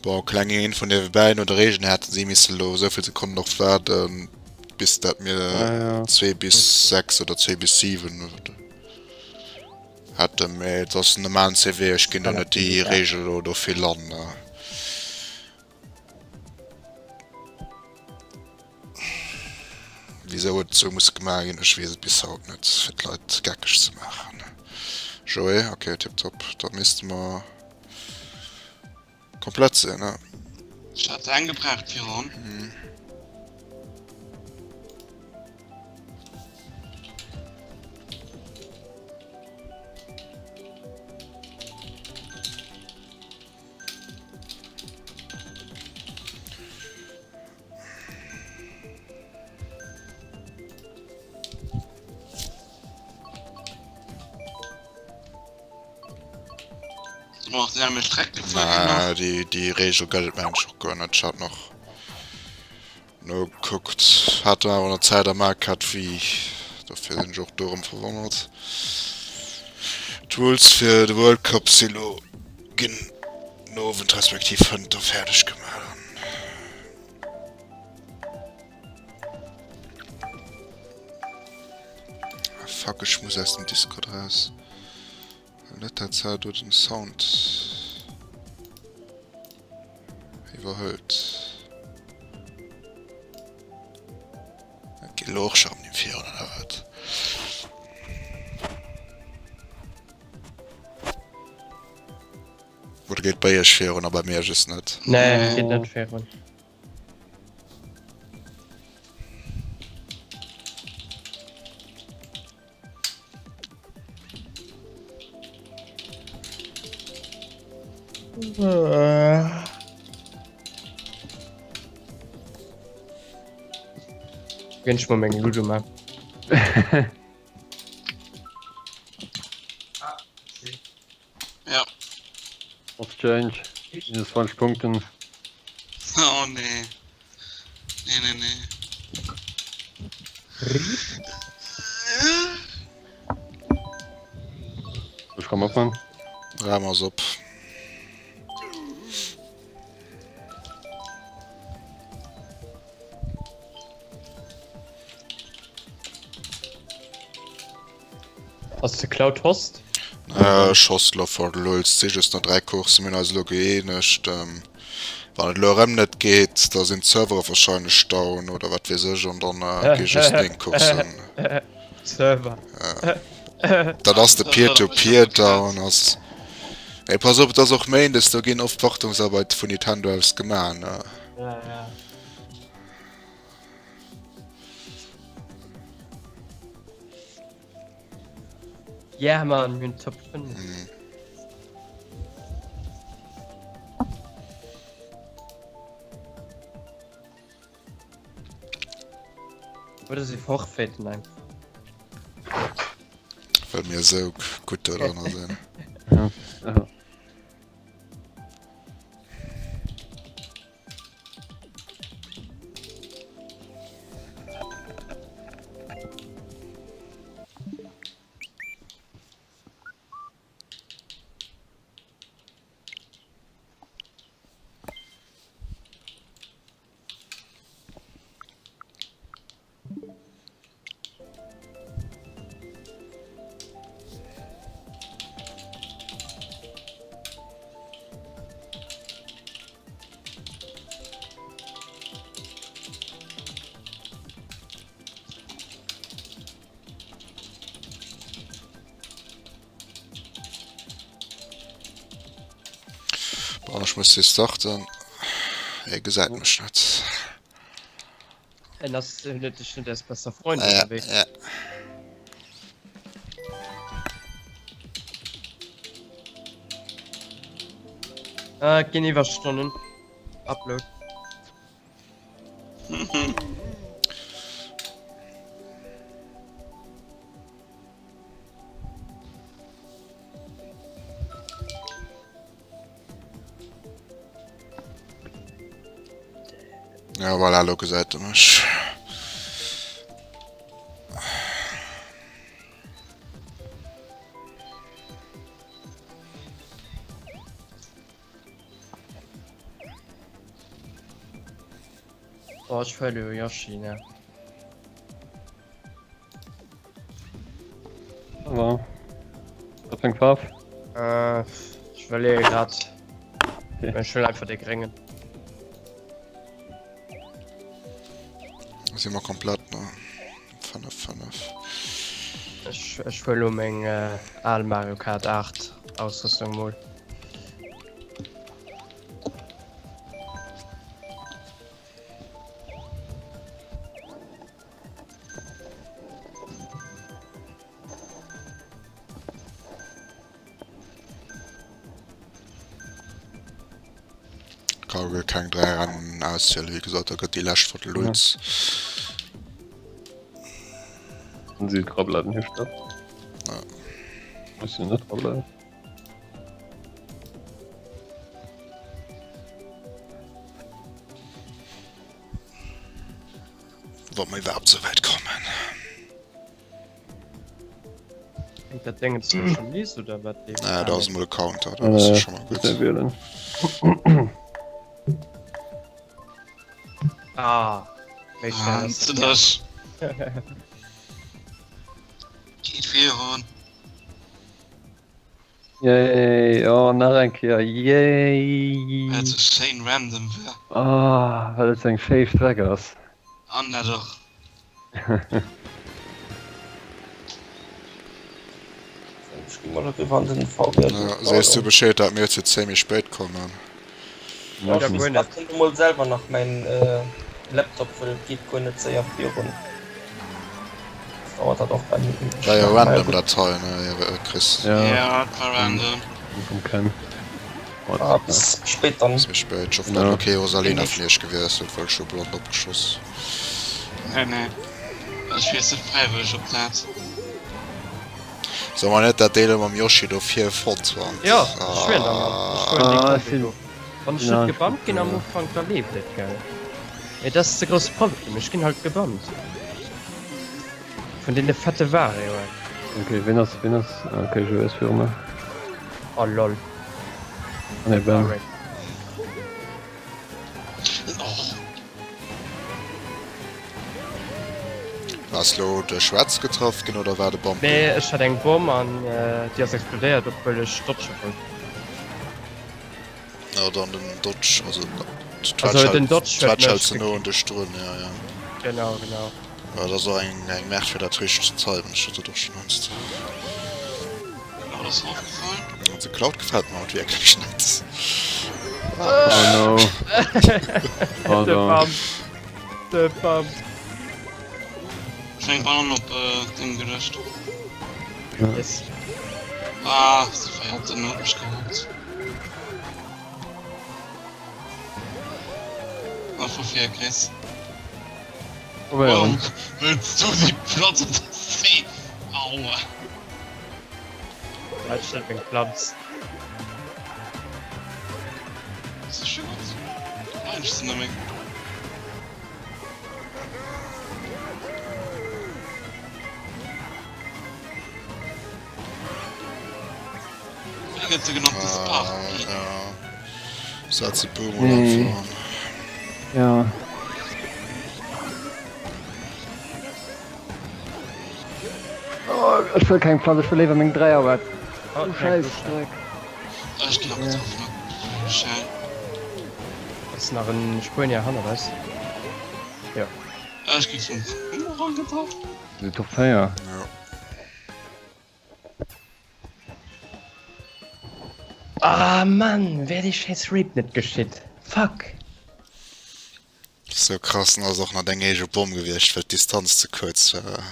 Bon, kleng een vun niewebäi, no der Reegel hätten si misse lo esouvill Sekonnen och waarden, bis dat mir Ah, ja. 2 bis 6 oder 2 bis 7 hätten. Mee et ass en normalen CW, ech ginn do net déi Reegel elo do vill an. Wisou et esou muss gemaach ginn, ech weess et bis haut net, fir d'Leit geckeg ze maachen. Joé, ok, tiptop, da misste mer komplett sinn, ne? Ech hat eng gebraucht virun. Mä déi, déi Regel gëtt et mengen ech och guer net. Ech hat nach nogekuckt, hat awer an der Zäit am Maart gehat wéi, dofir sinn ech och do erëm verwonnert. D'Rules fir de World Cup si lo ginn den Owend respektiv hënt da fäerdeg gemaach. Ah, fuck, ech muss aus dem Discord raus. Net dat Zelt do den Sound iwwerhëlt. Geet elo och scho rëm virun, oder wat? Oder geet bei iech virun a bei mir just net? Nee, geet net virun. Ginn ech mol meng Ludo man. Ja. Off Change. Minus 20 Punkten. Oh nee. Nee, nee, nee. Ech kann opman. Raum ass op. Ass de Cloud Host? Ech host lo for lulz. Si just nach 3 Coursen, mir hunn eis elo gëeenegt. Wann et elo erëm net geet, da sinn d'Servere warscheinlech down oder wat weess ech an dann gi just 9 Coursen. Server. Dat ass de Peer-to-Peer down ass. Ey, pass op, et ass och Méindes, do ginn oft Wartungsarbeite vun Nintendo aus gemaach, ne? Ja, ja. Yeah man, mir hunn Top 5. Mhm. Oder si forfaiten einfach. Well mir esou gutt do dran sinn. Ja. Ja. Bon, ech muss restarten. E gesäit mech net. En ass net dech net als bester Freund Ja, ënnerwee. ja. Ah, et ginn Iwwerstonnen. Upload. Ja, voilà, elo gesäit e mech. Oh, ech huele jo Yoshi, ne? Aber. Wat fir eng Faarf? Äh, ech iwwerleeë grad. Okay. Ech huelen einfach de gréngen. Si mer komplett, ne? 5, 5. Ech, ech huele lo meng äh, al Mario Kart 8 Ausrüstung mol. Ka jo keng 3 Rennen auszielen, wéi gesot, da gëtt déi lescht vun de Lutz. Wann si dra bleiwen, heescht dat. Ja. Muss jo net dra bleiwen. Wa mer iwwerhaapt sou wäit kommen. Fänkt dat Déngens do schon nees oder wat? Nee, da ass emol e Counter, dat ass scho mol gutt. Wielen. Ah, méi schnell ass dat dech. Geet virun. Yay, oh nach eng Kéier, yay! Well et sou schéin random war. Oh, well et sou eng schéi Streck ass. An dat och. Ech gi mol eriwwer an den VW. Ja, sees du Bescheed, dat mir zu 10 méi spéit kommen? Ja, ech muss grad elo mol selwer nach mäin Laptop, well et geet guer net séier virun. Dauert dat och bei mir ewech. War jo random dat hei ne Chris? Ja, et war random. Ah, bis spéit dann. Bis méi spéit. Ech hoffen dat ok Rosalina vun iech gewiesselt, well ech hu blond opgeschoss. Nee nee, ech wiessel fräiwëlleg op dat. Soll mer net dat deele mam Yoshi do vir fonnt? Jo, ech schwieren der mat. Ech huelen déi Kombi do. Wann ech net gebannt ginn am Ufank, da leeft et, gell? Mee dat ass de grousse Problem, ech ginn halt gebannt. Vun deene fette Warioen. Ok, ween ass, ween ass, ok, Joe ass viru mer. Oh lol. Ah nee, Ben. Sorry. Och. Ass lo de Schwätz getraff ginn oder war de Bambi? Nee, ech hat eng Bomm an déi ass explodéiert, obwuel ech dodge wollt. Ja, dann den Dodge, also Also den Dodge huet d'Twetsch mech hält ze no gekillt. un dech drun, ja ja. Genau, genau. Ja, dat ass och eng eng Merch fir dat richteg ze zeiwen, ech hat dat och schonn heiansdo. Cloud ass erofgefall. Also Cloud gefält mer haut wierklech net. Oh no. De Pardon. Bam. De Bam. Ech hunn eng Banann op Ding geluecht. Yes. Ah, de Feierten huet mech gehuckt. Ah, vu vir, Chris. Probéieren. Wëlls du déi Platz op der C? Aua. Dat ass net meng Platz. Ass dat scho gutt? Nein, ech sinn der Meng. Wéi gëtt se genannt dës Party? Ah, ja. Setz e puer mol einfach an. Ja. Oh, ech wëll keng Platz, ech wëll léiwer meng Dräierwett. Oh, Du Schäissdreck. Ech ginn och getraff, ne? Schéin. Ass nach en Spuenier hannert eis? Jo. Ech gi vum Bumerang getraff. Top 4. Ja. Ah Mann, wär déi schäiss Rape net geschitt. Fuck. Sou krass, an ass och nach deng eege Bomm gewiescht, well d'Distanz ze kuerz war.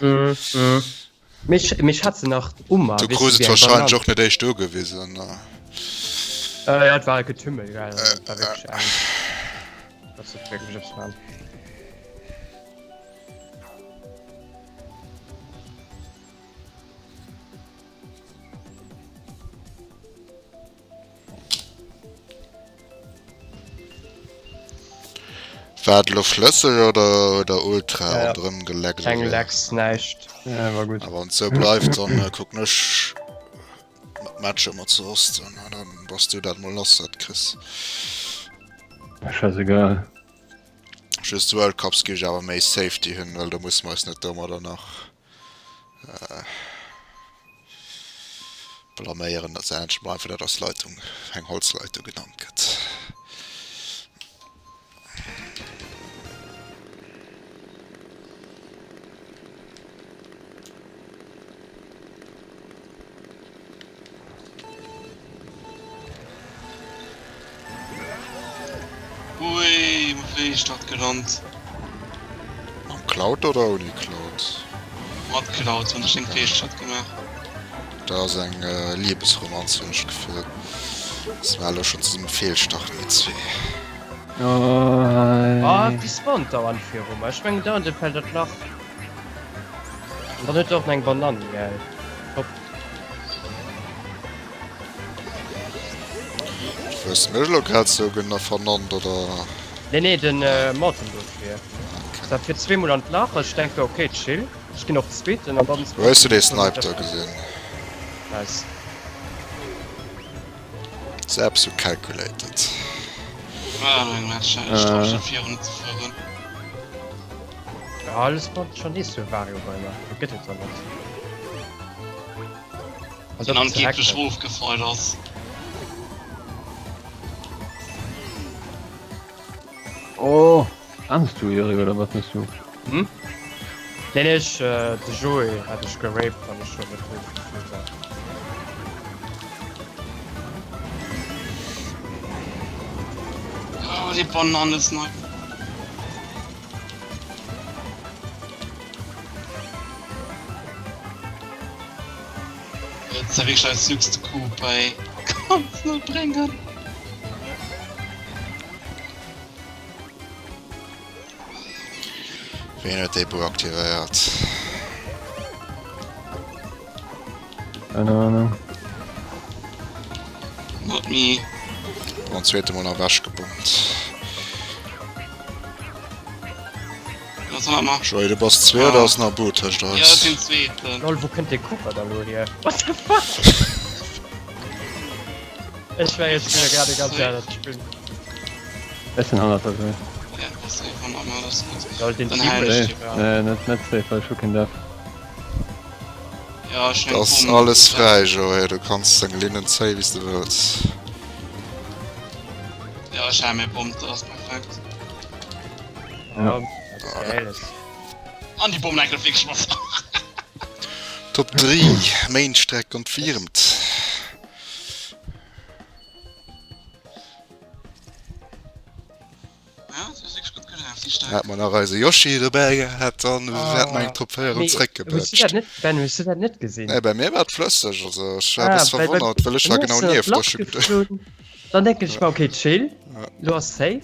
Mee ech hat se nach um mer, Du weess krus du, et wéi eng wahrscheinlech Banann. och net éischt ugewisen. Jo, et war e Getümmel, gell, also et war wierklech eng, dass et wierklech eppes war. War et elo flësseg oder oder ultra Ja, ja. ronderëm geleckt Keng oder wéi? Lecks, näischt. Ja, war gutt. A wann et sou bleift, dann kucken ech d'Matcher ëmmer zu Osten an dann bass du dat mol lass, dat Chris. Scheißegal. Just d'World Cups gi ech awer méi Safety hunn, well do musse mer eis net domadder nach Blaméieren, dat se endlech mol einfach dat als Leitung, eng Holzleitung genannt gëtt. Ui, wéi ech dat gerannt. Mam Cloud oder ouni Cloud? Mat Cloud hunn ech eng Feelstart gemaach. Dat ass eng Liebesromanz hunn ech d'Gefill. Dass mer elo schonn zesumme feelstarten déi zwee. Ah, déi spawnt dauernd viru mer. Ech mengen dauernd e fält an d'Lach. An dann huet e och nach eng Banann, gell? Top. Hues de mech elo grad sou vernannt oder? Nee nee, den Martin dofir. Dat fiert zweemol an d'Lach, ech denken ok chill, ech ginn och zweeten an dann. Wou hues du dee Snipe da gesinn? Nice. Ass eppes sou calculated. Ah, eng Match, ech trau mech net virun ze fueren. Ah, alles spawnt schon nees zu Vario bei mer, dat gëtt et dann net. Den angeblech ofgefallt ass. Oh, bremst du Erik oder wat mëss du? Hm? Nee, nee, ech, äh, de Joé hat ech geraped, wann ech schon net ofgefall war. Oh, déi Bananne snipe. Jetzt hab ich als höchste Kuh bei Kannst net bringen. Ween huet dee Bug aktivéiert? Keine Ahnung. Not me. Bon, zweete Mol ewech gebommt. Was soll man? Joy, du bass zwee oder ass nach Boot tëscht Ja, eis? den zweeten. Lol, wou kënnt dee Cooper da lo hier? What the fuck? Ech war jetzt wieder gerade ganz anert Spill. Ech sinn hannert der Joy. Ja, das ist einfach nochmal das gut. Lol, den Dann Team heil ich Safe. dir. Nee, net, net safe, well ech hu keen Death. Ja, ech Dat ass alles fräi, Joé, du kanns deng Linnen zéien, wéi s de wëlls. Ja, ech hat meng Bomm, dat ass perfekt. Ja. Geil ass. An déi Bomm läit wierklech mat. Top 3, Mainstreck confirmed. Hätt mer nach eise Yoshi dobäi gehat, dann hätt mer eng Top 4 erëm zréckgebëtscht. Ben, hues du dat net gesinn? Nee, bei mir war et flësseg, also ech war e bësse verwonnert, well ech war genau nieft dech. Dann denken ech mer, okay, chill, lo ass safe.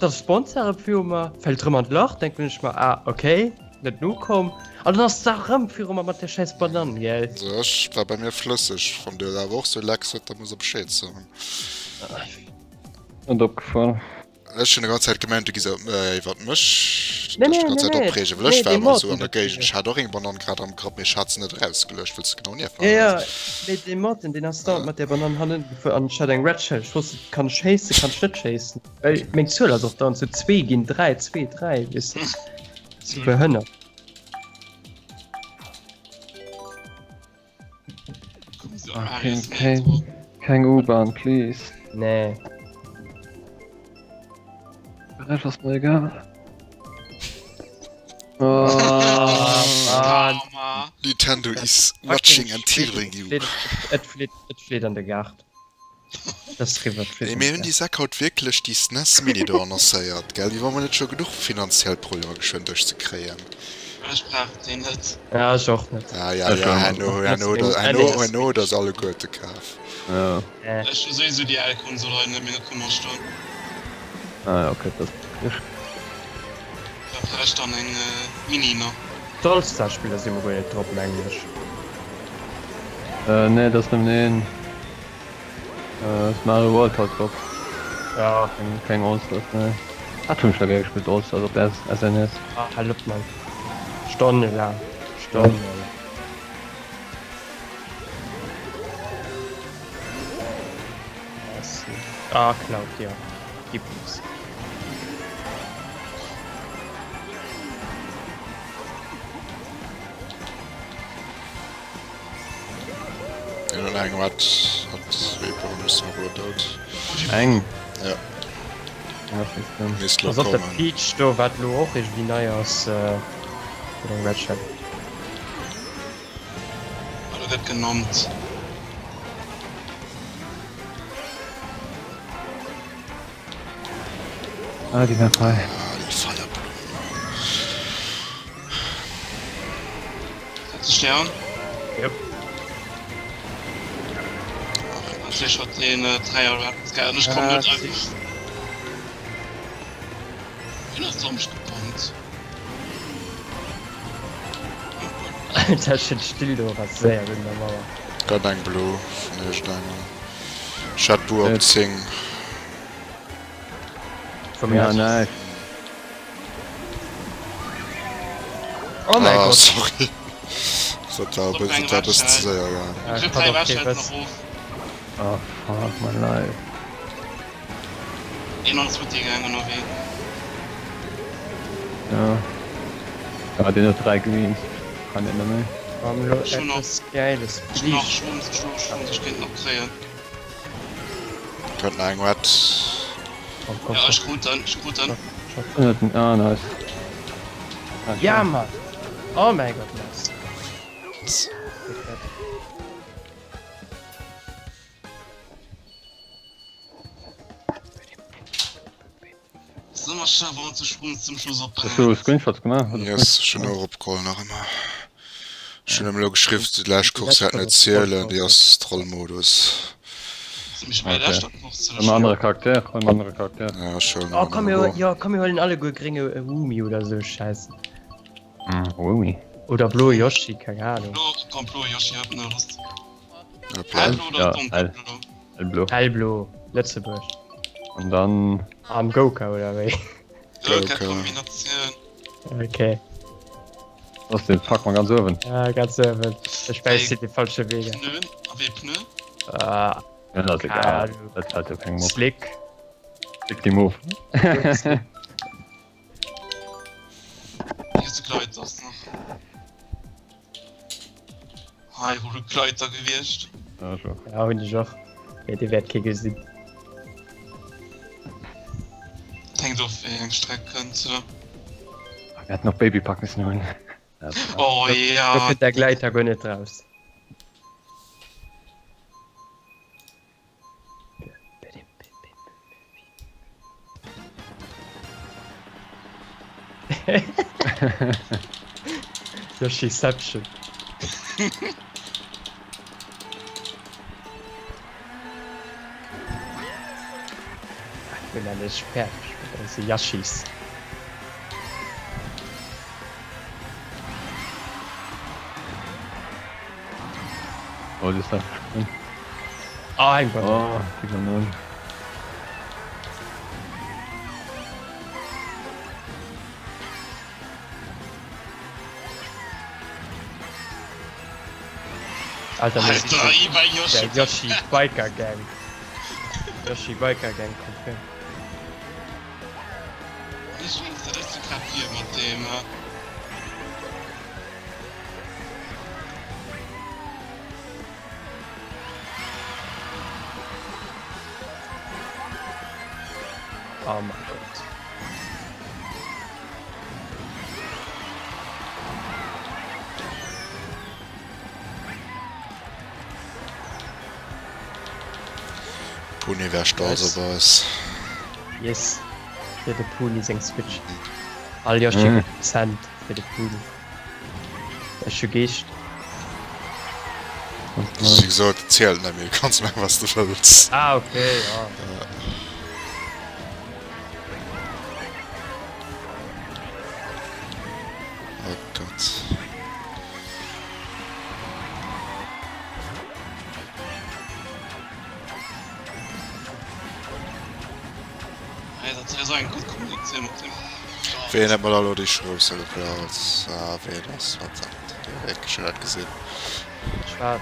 Da spawnt se erëm viru mer, fält erëm an d'Lach, denken ech mer, ah, okay, net nokomm. An dann ass se erëm viru mer mat där schäiss Banann, gell? Also ech war bei mir flësseg, wann du awer och sou Lecks huet, da muss der Bescheed soen. Net opgefall. Ech hunn déi ganz Zäit gemengt, du giss iwwert mech Nee, dech nee, déi ganz nee, Zäit nee. opreegen, well ech Nee, war dee ëmmer esou Morton an der dofir. Géigend. Ech hat och eng Banann grad am Grapp, mee ech hat se net erausgeluecht, well s de genau nieft Ja, mer ja, waars. mee dee Morton, deen ass dauernd mat där Banann hannen gefuer an ech hat eng Red Shell. Ech wosst net, kann ech schéissen, kann ech net schéissen? Well meng Zuel ass och dauernd sou zwee ginn 3, zwee, 3, weess de. Sou behënnert. Ah, keng, keng, keng U-Bahn, please. Nee. Der Rescht ass mir egal. Oh, Mann. Nintendo is watching and hearing you. Et flitt, et flitt an de Gaart. Das riwwer Ey, mir hunn déi Säck haut wierklech déi SNES Mini do annoncéiert, gell? Wéi wa mer net scho genuch finanziell Problemer geschwënn duerchzekréien. Ech brauch déi net. Ja, ech och net. Ah, ja, ja, herno, herno, herno, herno, da ass alleguerte kaf. Ja. Ech hu souwisou déi al Konsol hei net méi net kommen stoen. Ah, ja, okay, dat ass Da brauch ech dann eng Mini nach. D'All-Star-Spiller si mer guer net drop, mengen ech. Äh, nee, dat ass nëmmen een. Äh, ass Mario World halt drop. Ja. Keng, keng All-Stars, nee. Dat hunn ech da gär gespillt, All Stars op der SNES. Ah, hal op Mann. Stonnelaang. Stonnelaang. Ah, Cloud, ja. Gib uns. Een eng wat hat Reaper missen geruddelt. Eng? Ja. Misst lo Ass op der kommen. Peach do wat lo och iergendwéi nei ass oder eng Red Shell. Ah, do gëtt genommt. Ah, déi Map hei. Ah, déi Feierblumm. Setz dech down. Yep. Natierlech hat deen Dräier iwwerhaapt net geil. Ech komm net einfach. Wien ass da mech gepumpt? Alter, ech hunn d'Still do awer séier un der Mauer. Gëtt eng blo vun iergendengem. Ech hat d'Bu op 10. Ja, nice. Oh mein Ah, Gott. sorry. Dat war e bëssen, dat war e bëssen ze séier gaangen. Ah, ich hat och kee Wëss. Oh fuck my life. Een ass mat dir gaangen ënnerwee. Ja. Ja, deen huet 3 Greens. Kann net méi. Komm lo Ech hunn nach- eppes Gäiles. Ech hunn nach Schwungs, ech hunn nach Schwungs, ech kéint nach kréien. Kënnt nach eng Red. Komm, komm, Ja, komm. ech krut en, ech krut en. Ah, nice. Ah, Ja, Mann! Oh mein Gott, nice. Ass ëmmer schéin wann et sech run zum Schluss Hues ophält. du Screenshots gemaach? Oder Yes, ech hunn och opgeholl nach ëmmer. Ech hunn em elo geschriww, déi lescht Course wäert net zielen, déi ass Trollmodus. Sinn mech bei Okay. leschter Course Ëmmer anere Charakter, ëmmer anere Charakter. Ja, ech huelen Oh, elo komm, nach mir, elo. jo, komm, mir huelen alleguer grénge Woomy oder sou Schäiss. Mm, Woomy. Oder bloe Yoshi, keng Ahnung. Blo, komm blo Yoshi, hab ne Lust. Hoppla. Hellblo oder Ja, donkelblo? Hellblo. Hellblo, Lëtzebuerg. An dann. Am Goka oder wéi? Goka Goka. Kombinatioun. Okay. Was den pack mal ganz uewen. Ja, ganz uewen. Ech wäiss si de falsche Wee. Pneu, a wéi Pneu? Ah, Ja, dat ass egal. Dat hält jo kengem op. Slick. Slick die Move. Hier ist de Gleiter ass nach. Hei wor de Gleiter gewiescht. Ja, schon. Ja, hunn ech och. Mee dee wäert kee gesinn. Hänkt of wéi eng Streck kënnt. So. Wir hätten noch Babypack müssen holen. Oh Do ja. kënnt der Gleiter guer net raus. Yoshiception. Ich bin endlich fertig mit unseren Yoshis. Oh, das ist da. Ah, eng Banane. Oh, die Banane. Alter, mir Alter, sind iwwer Yoshi. der Yoshi Biker Gang. Yoshi Biker Gang kommt her. Ich wusste, dass du grad hier mat dem. Äh, Oh mein Gott. Puni wär stolz Yes. op eis. Yes. Fir de Puni seng Switch. All Yoshi Mhm. Cent fir de Puni. Ech hu Geescht. Wéi gesot, et zielt net méi, du kanns maachen wat s de wëlls. Ah, okay, ja. Oh Gott. Dat ass eng gutt Kommunikatioun mat him. Ween huet mer da elo déi Schroosse geklaut? Ah, ween ass wat dat? Direkt, ech hunn dat gesinn. Wat?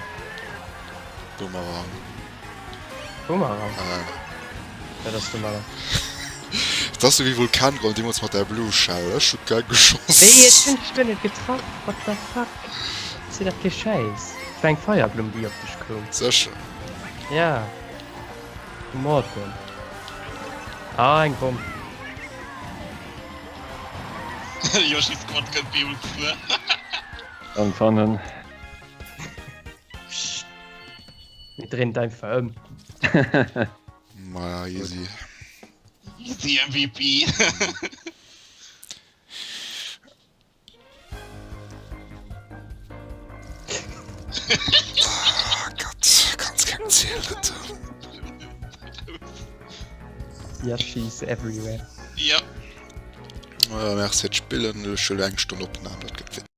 Boomerang. Boomerang? Ja. Wat ass domadder? Dat ass sou wéi Vulkangold deemools mat der Blue Shell. Ech hu keng geschoss. Wéi, ech hunn dech guer net getraff? What the fuck? Ass dat kee Schäiss? Et war eng Feierblumm déi op dech koum. Sécher? Ja. Morten. Ah, eng Bomm. Yoshi Squad kënnt bemol gefuer. Ganz hannen. Psst. Mir dréinen et einfach ëm. Maja, easy. Easy MVP. Ah Gott, kanns keng Ziel net. Yashis everywhere. Ja. Äh, merci fir d'Spillen. Ech hu elo eng Stonn Opnam, dat gëtt witzeg.